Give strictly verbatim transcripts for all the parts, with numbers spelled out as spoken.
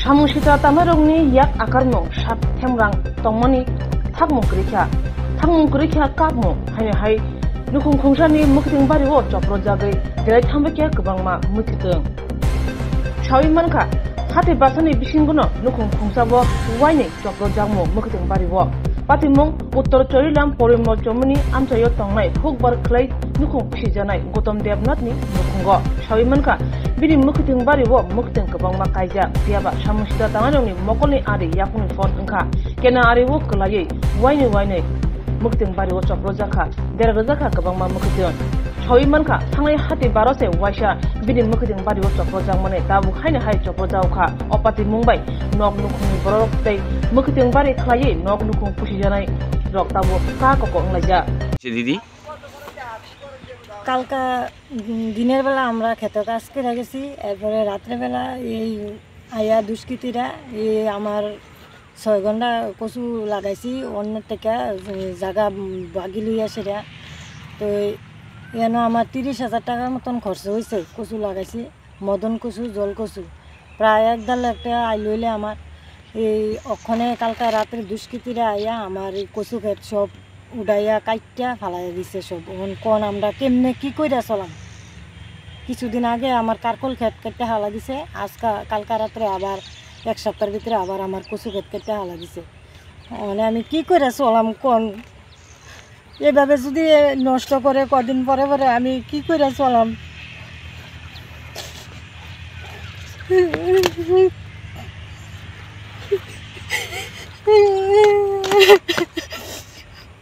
Samung sitra tangnairokni yak akarmung sat themrang tongmani thakmung kwrwi kha. Thakmung kwrwi kha kakmung haino hai nukhung khungsani mwkhwtwng bario choprojagwi delai thangbai kha kwbangma mwkhwtwng. Sawi mankha, hati basani bisingono nukhung khungsabo waini choprojakmung mwkhwtwng bario. Patimung Uttor Chorilam Porimol Chomuni amchaio tongnai hukbar khlai nukhung pisijanai Gautam Devnathni nukhungo. Sawi mankha, bini mwkhwtwng bario mwkhwtwng kwbangma kaijak, phiyaba samung sitra tangnairokni mokolni ari yakungni phone wngkha. Kena ario kwlaiwi waini wainwi mwkhwtwng bario choprojak kha, dera rwjak kha kwbangma mwkhwtwng. Sawi mankha, thangnai hati baro se waisa bini mwkhwtwng bario choprojakmani tabuk haino hai choprojak kha. O patimung bai nok nukhungni borok tei mwkhwtwng bari khlaiwi nok nukhung pusijanai rok tabuk ka koko wnglaijak. Didi, কালকা, উম, দিনের বেলা আমরা খেতে কাজ করে গেছি, এরপরে রাত্রেবেলা এই আয়া দুষ্কৃতীরা এই আমার ছয় ঘন্টা কচু লাগাইছি, অন্য থেকে, উম, জায়গা, উম, বাগি লইয়া সেটা। তো এন আমার তিরিশ হাজার টাকার মতন খরচ হয়েছে কচু লাগাইছি। মদন কচু, জল কচু, প্রায় এক দেড় লাখ টাকা আইল হইলে আমার এই অক্ষণে কালকা রাত্রে দুষ্কৃতীরা আইয়া আমার এই কচু ক্ষেত সব উড়াইয়া কাইট্টা ফালাই দিছে সব। এখন কোন আমরা কেমনে কি কইরা চলাম? কিছুদিন আগে আমার কারকল ক্ষেত কাটতে হালা দিছে, আজকা কালকা রাত্রে আবার এক সপ্তাহের ভিতরে আবার আমার কচু ক্ষেত কাটতে হালা দিছে। মানে আমি কি কইরা চলাম কোন? এভাবে যদি নষ্ট করে কদিন পরে পরে আমি কি কইরা চলাম?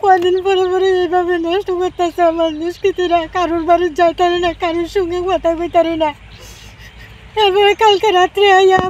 কদিন পরে পরে এইভাবে নষ্ট করতেছে আমার দুষ্কৃতীরা, কারোর বাড়ি যাইতারি না, কারোর সঙ্গে কথা কইতারি না। এরপরে কালকে রাত্রে আইয়া